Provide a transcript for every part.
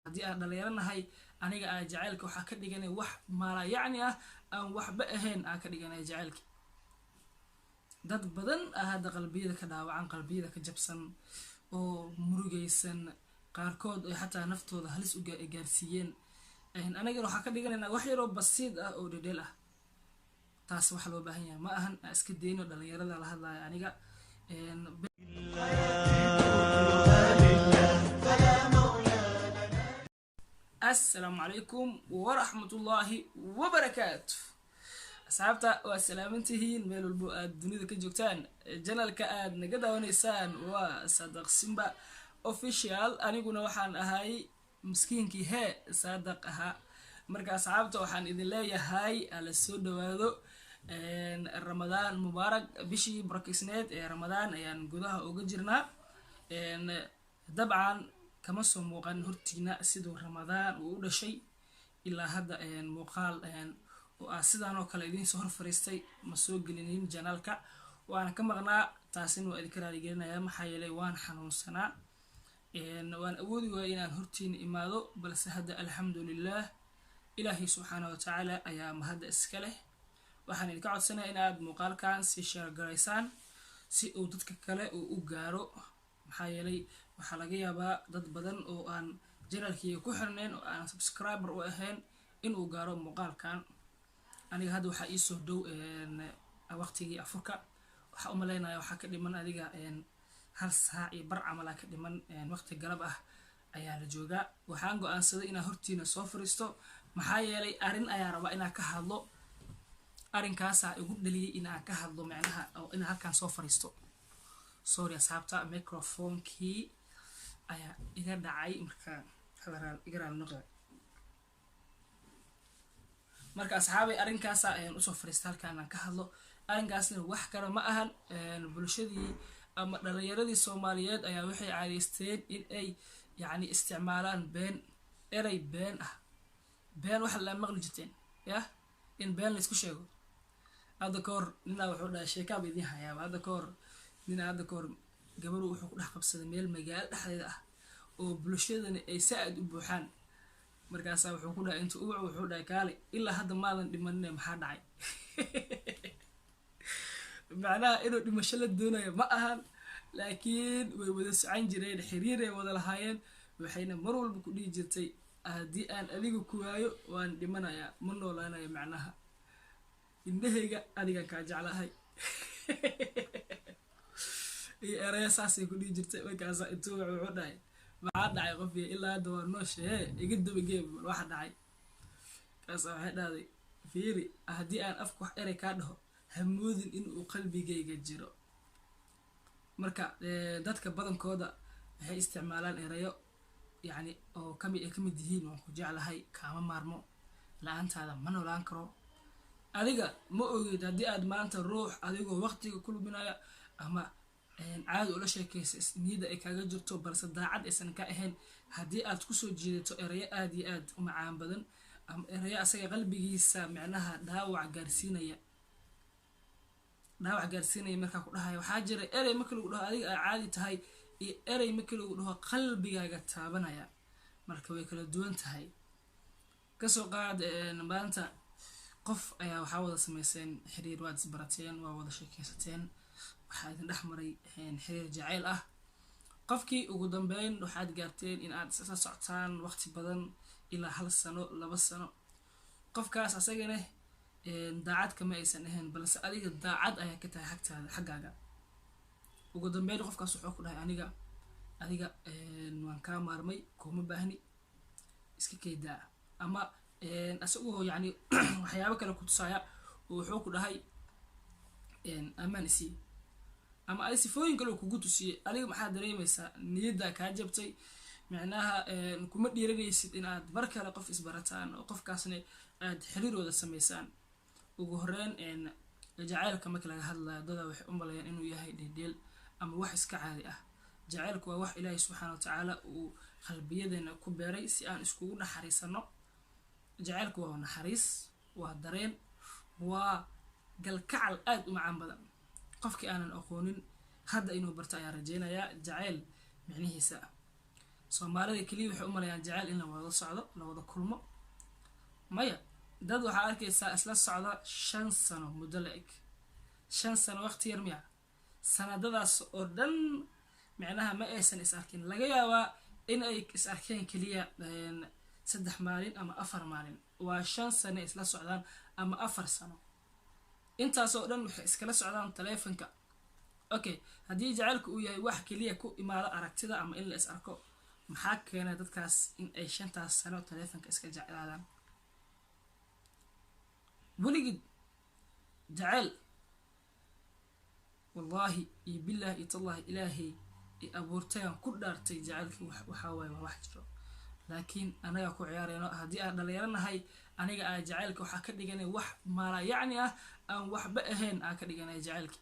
Haddii aan dhalinyaranahay, aniga aa jacaylka waxaa ka dhiganay wax maala yacni ah, aan waxba ahayn aa ka dhiganay jacaylka. Dad badan ah hadda qalbiyada ka dhaawacan, qalbiyada ka jabsan oo murugaysan, qaarkood ay xataa naftooda halis u gaarsiiyeen. Anagana waxaa ka dhiganaynaa wax yaroo basiid ah oo dhedheel ah. Taas waxa loo baahan yahay ma ahan. Aan iska dayno. Dhalinyarada la hadlaya aniga. Assalaamu calaykum waraxmatullaahi wabarakaatu. Asxaabta, waa salaamantihiin meel walbo aad dunida ka joogtaan. Channelka aad naga daawanaysaan waa Sadaq Simba Official. Aniguna waxaan ahay miskiinkii hee Saadaq ahaa. Marka asxaabta, waxaan idin leeyahay ala soo dhawaado. Ramadaan mubaarak. Bishii barakisneed ee Ramadaan ayaan gudaha uga jirnaa. Dabcan kama soo muuqan hortiina siduu Ramadaan uu u dhashay ilaa hadda. Muuqaal oo ah sidaan oo kale idiin soo hor fariistay ma soo gelinin channelka, waana ka maqnaa. Taasina waa idinka raaligelinaya, maxaa yeelay waan xanuunsanaa, waan awoodi waaya inaan hortiina imaado. Balse hadda alxamdulilah, Ilaahay subxaana watacaala ayaa mahadda iska leh. Waxaan idinka codsanaya in aad muuqaalkan sii share garaysaan si uu dadka kale uu u gaaro, maxaa yeelay waxaa laga yaabaa dad badan oo aan channelkeyga ku xirnayn oo aan subscriber u ahayn inuu gaaro muuqaalkan. Aniga hadda waxaa iisoo dhow waqtigii afurka. Waxaa u malaynaya waxaa ka dhiman adiga hal saac iyo bar camalaa ka dhiman. Waqti galab ah ayaa la joogaa. Waxaan go-aansaday inaan hortiina soo fariisto, maxaa yeelay arrin ayaa rabaa inaan ka hadlo. Arrinkaasaa igu dhaliyay inaan ka hadlo, macnaha oo inaan halkaan soo fariisto. Sorry asxaabta, microphonekii ayaa iga dhacay, marka iga raali noqda. Marka asxaabay, arrinkaasa ayaan usoo fariistay halkaan aan ka hadlo. Arrinkaasna wax kale ma ahan, bulshadii ama dhalinyaradii Soomaaliyeed ayaa waxay caadeysteen in ay yacni isticmaalaan been, erey been ah. Been waxa la maqli jirteen yah, in been laysku sheego. Hadda ka hor ninaa wuxuu dhahay, sheekaaba idiin hayaaba. Hadda ka hor ninaa, hadda ka hor gabaru wuxuu ku dhex qabsaday meel magaalo dhexdeeda ah oo bulshadani ay saa-id u buuxaan. Markaasaa wuxuu ku dhahay, intuu uwac wuxuu dhahay, "Kaale, ilaa hadda maadan dhimanine, maxaa dhacay?" Macnaha inuu dhimasho la doonayo ma ahan, laakiin way wada socon jireen, xiriiray wada lahaayeen. Waxayna mar walba ku dhihi jirtay, "Haddii aan adiga ku waayo waan dhimanayaa, ma noolaanayo." Macnaha indhahayga adigan kaa jeclahay iyo eraya saasay ku dhihi jirtay. Markaasa intuu wuxuu dhahay, "Maxaa dhacay qofiya? Ilaa hadda waa nooshe, hee iga dabageeb waxa dhacay." Kaasa waxay dhahday, "Fiiri, haddii aan afka wax erey kaa dhaho, hamoodin in uu qalbigayga jiro." Marka dadka badankooda waxay isticmaalaan erayo yacni oo kami ay kamid yihiin "waan ku jeclahay", "kaama maarmo", "la-aantaada ma noolaan karo". Adiga ma ogid haddii aad maanta ruux adigoo waqtiga ku luminaya ama caadi ula sheekaysa, niyadda ay kaaga jirto, balse daacad aysan ka ahayn, haddii aad kusoo jiidato erayo aad iyo aad u macaan badan ama erayo asaga qalbigiisa micnaha dhaawac gaarsiinaya, dhaawac gaarsiinaya markaa ku dhahaya. Waxaa jira erey marka lagu dhaho adiga aa caadi tahay iyo erey marka lagu dhaho qalbigaaga taabanaya. Marka way kala duwan tahay. Kasoo qaad maanta qof ayaa waxaa wada sameyseen xiriir, waad isbarateen, waa wada sheekeysateen, waxaa idin dhex maray xiriir jacayl ah. Qofkii ugu dambeyn waxaad gaarteen in aad isla socotaan waqti badan, ilaa hal sano, 2 sano. Qofkaas asagana daacad kama aysan ahayn, balse adiga daacad ayaa ka tahay xagtaada, xaggaaga. Ugu dambeyn qofkaas wuxuu ku dhahay, "Aniga adiga waan kaa maarmay, kuma baahni, iska keydaa." Ama isagoo yacni waxyaabo kale ku tusaaya wuxuu ku dhahay, "Amaan isii," ama ay sifooyin kale kugu tusiyey. Adiga maxaa dareemaysaa? Niyaddaa kaa jabtay. Micnaha kuma dhiiranaysid in aad mar kale qof isbarataan oo qofkaasna aad xiriir wada samaysaan. Ugu horeyn, jacaylka marka laga hadlayo, dada waxay u maleeyaan inuu yahay dheeldheel ama wax iska caadi ah. Jacaylku waa wax Ilaahay subxaana watacaala uu qalbiyadeena ku beeray si aan iskugu naxariisano. Jacaylku waa naxariis, waa dareen, waa galkacal aad u macaan badan. Qofkii aanan aqoonin hadda inuu barto ayaan rajeynayaa jacayl micnihiisa. Soomaalida keliya waxay u malayaan jaceyl in la wada socdo, la wada kulmo. Maya, dad waxaa arkaysaa isla socda 5 sano, muddo la eg 5 sano. Waqti yar miya? Sanadadaas oo dhan micnaha ma aysan is arkin. Laga yaabaa in ay is arkeen keliya 3 maalin ama 4 maalin. Waa 5 sano isla socdaan ama 4 sano. Intaas oo dhan waxay iskala socdaan taleefonka. Okay, haddii jacaylka uu yahay wax keliya ku imaado aragtida ama in la is arko, maxaa keenay dadkaas in ay 5taas sano taleefonka iska jeclaadaan weligid? Jaceyl, wallaahi iyo bilaahi iyo tallahi, Ilaahay i abuurtayaan ku dhaartay, jacaylkii waxaa waaye waa wax jiro, laakiin anagaa ku ciyaarayno. Haddii aan dhalinyaro nahay, aniga aa jacaylka waxaa ka dhiganay wax maala yacni ah, aan waxba ahayn aan ka dhiganay jacaylki.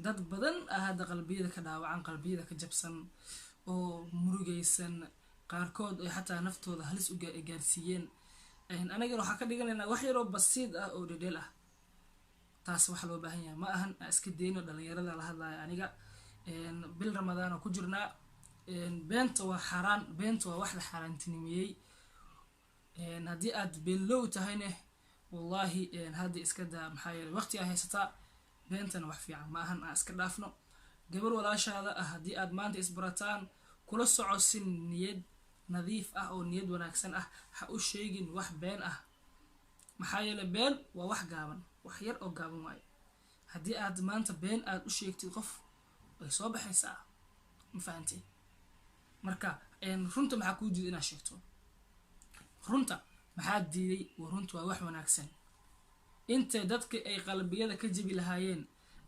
Dad badan ah hadda qalbiyada ka dhaawacan, qalbiyada ka jabsan oo murugaysan, qaarkood ay xataa naftooda halis u gaarsiiyeen. Anagana waxaa ka dhiganaynaa wax yaroo basiid ah oo dhedheel ah. Taas waxa loo baahan yahay ma ahan. Aan iska dayno. Dhalinyarada la hadlaya aniga, bil Ramadaan oo ku jirnaa, beenta waa xaaraan, beenta waa wax la xaaraantinimeeyey. Haddii aad beenlow tahayne, wallaahi hadda iska daa, maxaa yeeley waqti aa haysataa. Beentana wax fiican ma ahan, aan iska dhaafno. Gabar walaashaada ah haddii aad maanta isbarataan, kula soco si niyad nadiif ah oo niyad wanaagsan ah. Ha u sheegin wax been ah, maxaa yeeley been waa wax gaaban, wax yar oo gaaban waayo. Haddii aad maanta been aad u sheegtid qof, way soo baxaysaa. Ma fahantay? Marka runta maxaa kuu diiday inaad sheegto? Runta maxaa diiday? Runta waa wax wanaagsan. Intay dadka ay qalbiyada ka jebi lahaayeen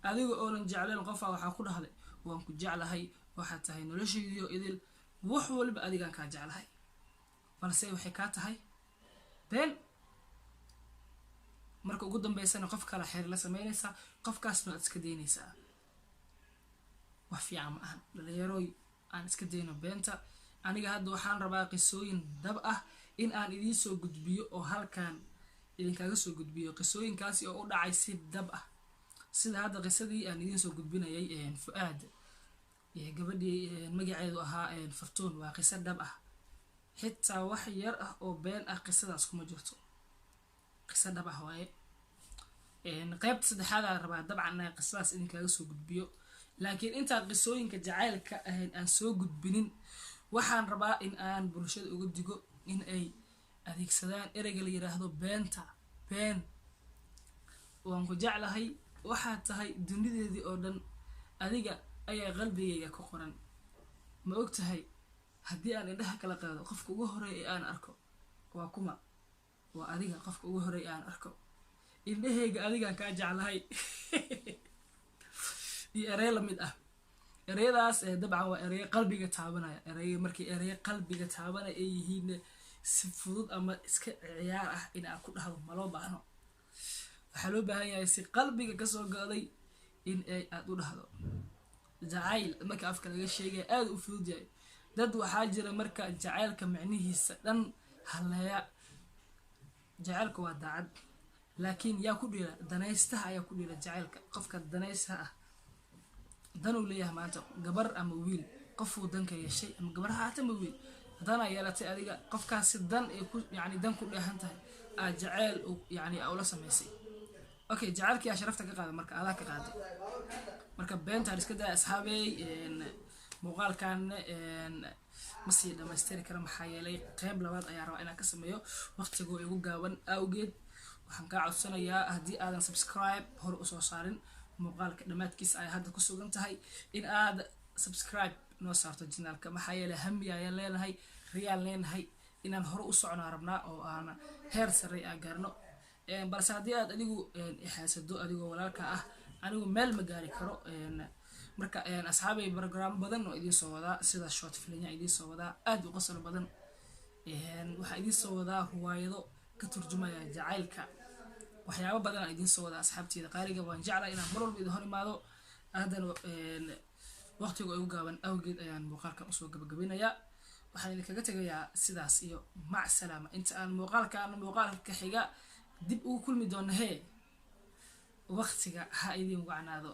adiga oonan jeclayn, qofaa waxaa ku dhahday: "Waan ku jeclahay, waxaad tahay noloshaydiyo idil, wax waliba adigaan kaa jeclahay," balse waxay kaa tahay been. Marka ugu dambeysana qof kala xeer la sameynaysaa, qofkaasna waad iska daynaysaa. Wax fiican ma ahan. Dhalinyarooy, aan iska dayno beenta. Aniga hadda waxaan rabaa qisooyin dab ah in aan idiin soo gudbiyo oo halkan idinkaga soo gudbiyo, qisooyinkaasi oo u dhacay si dab ah, sida hadda qisadii aan idiin soo gudbinayay, Fu-aad gabadhii magaceedu ahaa Fartuun. Waa qiso dhab ah, xitaa wax yar ah oo been ah qisadaas kuma jirto. Qiso dhab ah waaye. Qeybta saddexaad aan rabaa dabcan inaan qisadaas idinkaga soo gudbiyo, laakiin intaan qisooyinka jacaylka ahayn aan soo gudbinin, waxaan rabaa in aan bulshada uga digo in ay adeegsadaan ereyga la yiraahdo beenta. Been "waan ku jeclahay, waxaad tahay dunideedii oo dhan, adiga ayaa qalbigayga ku qoran, ma og tahay haddii aan indhaha kala qaado qofka ugu horeeya ee aan arko waa kuma? Waa adiga qofka ugu horeeya ee aan arko, indhahayga adigaan kaa jeclahay," iyo erey lamid ah. Ereyadaas dabcan waa ereyo qalbiga taabanaya. Erey markii ereyo qalbiga taabanaya ay yihiin, si fudud ama iska ciyaar ah in aad ku dhahdo ma loo baahno. Waxaa loo baahan yahay si qalbiga kasoo go'day in ay aada u dhahdo. Jacayl marka afka laga sheegaya aada u fudud yahay. Dad waxaa jira marka jacaylka micnihiisa dhan haleeya. Jacaylka waa daacad, laakiin yaa ku dhila? Danaystaha ayaa ku dhila jacaylka. Qofka danaystaha ah danuu leeyahay. Maanta gabar ama wiil qofuu danka yeeshay, ama gabar ha haata ama wiil, danaa yeelatay adiga. Qofkaasi dan ay ku, yani, dan ku dheehan tahay aa jaceyl yani aa ula samaysay. Okay, jacaylkii aa sharafta ka qaada, marka adaa ka qaaday. Marka beentaan iska daya, asxaabey. Muuqaalkan ma sii dhamaystiri kara, maxaa yeelay qeyb labaad ayaa rabaa inaan ka sameeyo. Waqtigoo igu gaaban awgeed, waxaan kaa codsanayaa haddii aadan subscribe hore usoo saarin, muuqaalka dhammaadkiisa ay hadda ku sugan tahay, in aad subscribe noo saarto channelka, maxaa yeelay hami ayaan leenahay, riyaan leenahay, inaan hore u soconaa rabnaa oo aan heer sare aan gaarno. Balse haddii aad adigu ixaasado, adigoo walaalka ah, anigu meel ma gaari karo. Marka asxaabay, program badan oo idiin soo wadaa, sida short filmya idiin soo wadaa aad u qosol badan. Waxaa idiin soo wadaa ruwaayado ka turjumaya jacaylka. Waxyaabo badan aan idiin soo wadaa, asxaabteyda qaaliga. Waan jeclaa inaan mar walba idin hor imaado. Haddana waqtiga igu gaaban awgeed ayaan muuqaalkan usoo gabagabinayaa. Waxaan idinkaga tegayaa sidaas iyo mac salaama, inta aan muuqaalkan muuqaalka xiga dib ugu kulmi doono. Hee, waqtiga ha idin wacnaado.